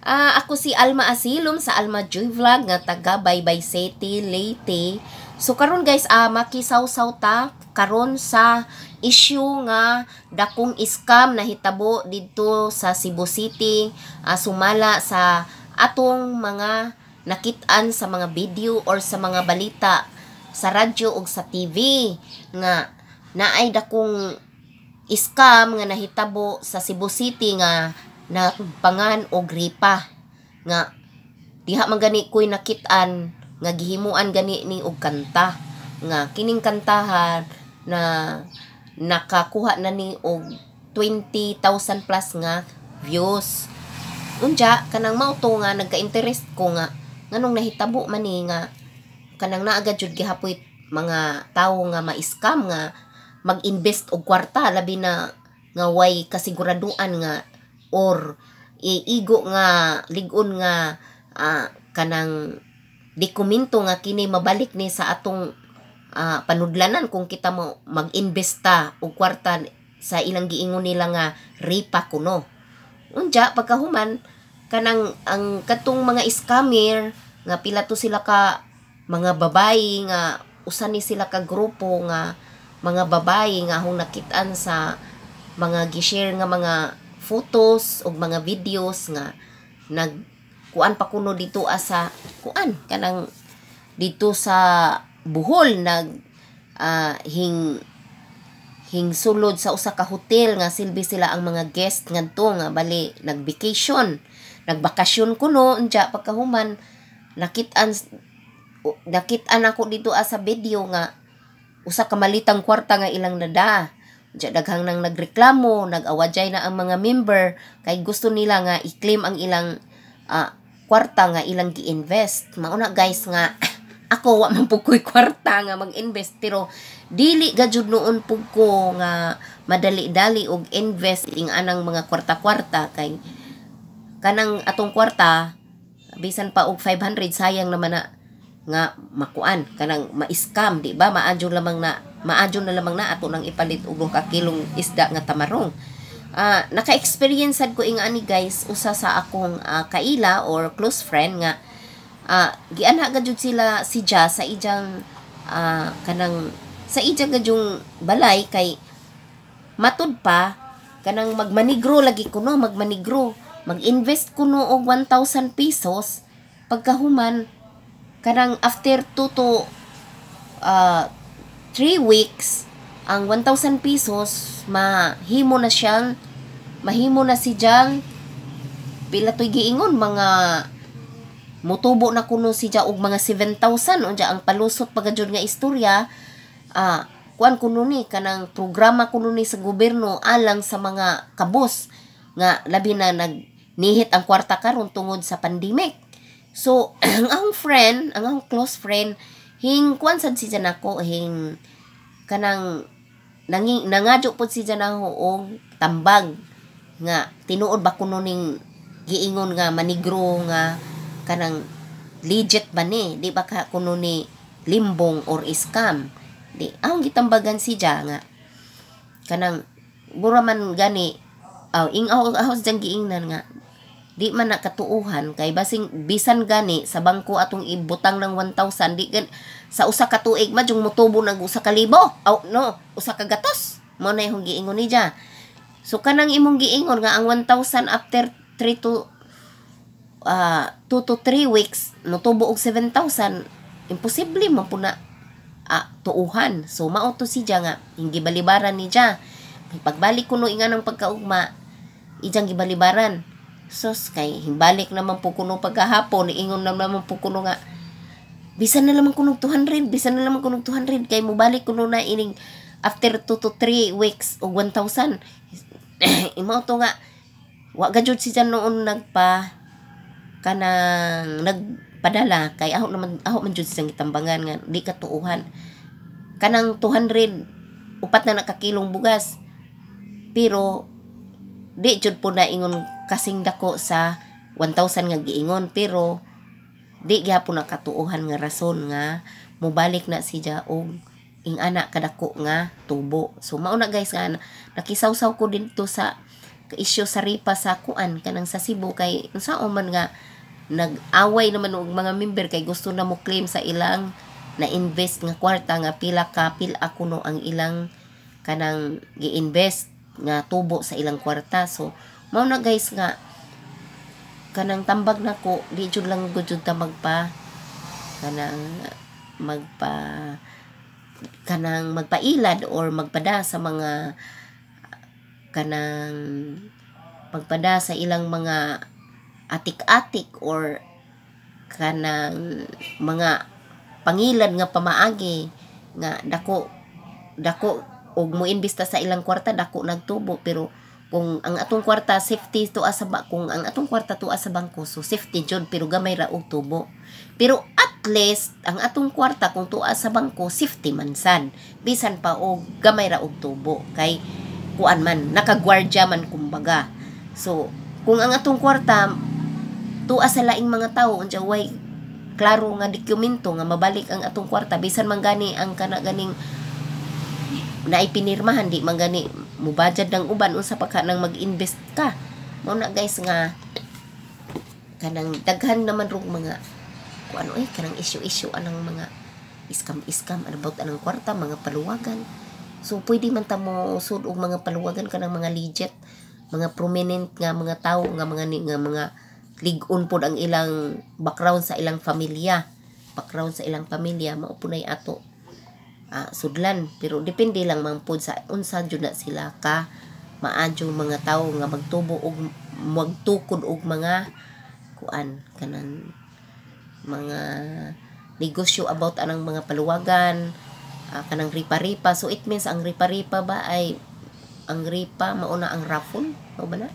Ako si Alma Asilum sa Alma Joy Vlog nga taga Baybay City, Leyte. So karon guys, makisawsaw ta karon sa issue nga dakong scam nahitabo didto sa Cebu City, sumala sa atong mga nakit-an sa mga video or sa mga balita sa radyo ug sa TV nga naay dakong scam nga nahitabo sa Cebu City nga napangan og ripa nga diha man gani ko'y nakit-an nga gihimuan gani ni og kanta nga kining kantahan na nakakuha na ni og 20,000 plus nga views. Unja kanang mao to nga nagka-interest ko nga nganong nahitabo man ni nga kanang naa jud gihapoy mga tawo nga ma-scam nga mag-invest og kwarta, labi na nga way kasiguraduan nga or iigo nga lig-on nga kanang dokumento nga kini mabalik ni sa atong panudlanan kung kita mo mag-investa og kwarta sa ilang giingon nila nga ripa kuno. Unja pagkahuman, kanang ang katong mga scammer nga pila to sila ka mga babayi nga usa ni sila ka grupo nga mga babayi nga akong nakit-an sa mga gi-share nga mga photos ug mga videos nga nag kuan pa kuno dito asa kuan kanang dito sa Bohol, nag hing hing sulod sa usa ka hotel nga silbi sila ang mga guest ngadto nga bali nag-vacation, nagbakasyon kuno. Unja pagkahuman, nakit-an ako dito sa video nga usa ka malitang kwarta nga ilang nada. Diya daghang nang nagreklamo, nag-awajay na ang mga member kay gusto nila nga i-claim ang ilang kwarta nga ilang gi-invest. Mauna guys nga ako wa man pud ko'y kwarta nga mag-invest, pero dili gajud noon pud ko nga madali-dali og invest ing anang mga kwarta-kwarta, kay kanang atong kwarta bisan pa og 500, sayang naman na nga makuan kanang ma-scam, di ba? Maadyo na lamang na ato nang ipalit og duha ka kilong isda nga tamarong. Naka-experience sad ko ingani guys, usa sa akong kaila or close friend nga gianha gajud sila si Ja sa ijang kanang sa ijang gadyong balay, kay matud pa kanang magmanigro lagi kuno, magmanigro, mag-invest kuno og 1,000 pesos. Pagkahuman, kanang after 2 to 3 weeks, ang 1,000 pesos mahimo na si Jang pila to'y giingon, mga mutubo na kuno si Ja og mga 7,000. Unja ang palusot pa gajud nga istorya, kuan kuno ni kanang programa kuno ni sa gobyerno alang sa mga kabos nga labi na nagnihit ang kwarta karon tungod sa pandemic. So ang akong friend, ang akong close friend, hing kuan sad si nako, hing kanang nangadyo pod si nako og tambag nga tinuod ba kuno ning giingon nga manigro nga kanang legit ba ni, di ba ka kuno ni limbong or scam. Di akong gitambagan si ja nga kanang mura man gani aw ing aw aw diyang giingnan nga di man na katuuhan, kay basing bisan gani sa bangko atong ibutang ng 1,000, di gan sa usa ka tuig madyong motubo nag 1,000, aw no, 1 ka gatos. Mo na yung giingon ni ja. So kanang imong giingon nga ang 1,000 after 3 to 2 to 3 weeks motubo og 7,000, imposible man po na tuuhan. So mao to si ja nga hindi balibaran ni ja. Pagbalik kuno inga ng pagkaugma, ijang gibalibaran. Sos kay himbalik naman po kuno pagkahapon, ingon na naman po kuno nga bisan na lamang kuno 200, bisan na lamang kuno 200 kay mobalik kuno na ining after 2 to 3 weeks og 1,000. Imo to nga wa gajud si jan noon nagpa kanang nagpadala, kay aho naman, aho man jud siyang gitambangan nga di katuuhan. Kanang 200, upat na nakakilong bugas, pero di jud po na ingon kasing dako sa 1,000 nga giingon, pero di gyapon na katuohan nga rason nga mobalik na siya og ing-ana kadako nga tubo. So mao na guys nga nakisawsaw ko didto sa issue sa ripa sa kuan, kanang sa Cebu, kay unsaon man nga nag-away naman og mga member kay gusto na mo claim sa ilang na-invest nga kwarta, nga pila ka pila kuno ang ilang kanang gi-invest nga tubo sa ilang kwarta. So mao na, guys, nga kanang tambag nako, di jud lang gud jud ta magpa kanang magpa kanang magpailad or magpada sa mga kanang magpada sa ilang mga atik-atik or kanang mga pangilad nga pamaagi nga dako dako og moimbista sa ilang kwarta, dako nagtubo. Pero kung ang atong kwarta safety tuwa sa ba, kung ang atong kwarta tuwa sa bangko, so safety jud, pero gamay ra og tubo. Pero at least ang atong kwarta kung tuwa sa bangko, safety man sad, bisan pa og gamay ra og tubo, kay kuan man, nakagwardya man kumbaga. So kung ang atong kwarta tuwa sa laing mga tawo, unsa way klaro nga dokumento nga mabalik ang atong kwarta, bisan man gani ang kana ganing naipinirmahan, di man gani mubajad ng uban, unsa pa ka nang mag-invest ka? Mao na, guys, nga kanang daghan naman rong mga kuan oy, kanang issue-issue anang mga scam-scam about anang kwarta, mga paluwagan. So pwede man ta mo sud og mga paluwagan, kanang mga legit, mga prominent nga mga tawo, nga mga nga mga lig-on pod ang ilang background sa ilang pamilya, background sa ilang pamilya, mao po nay ato sudlan. Pero depende lang man pod sa unsa jud na sila ka maadyong mga tawo nga magtubo og magtukod og mga kuan, kanang mga negosyo about anang mga paluwagan, kanang ripa-ripa. So it means ang ripa-ripa ba ay ang ripa, mauna ang raffle, mao ba na?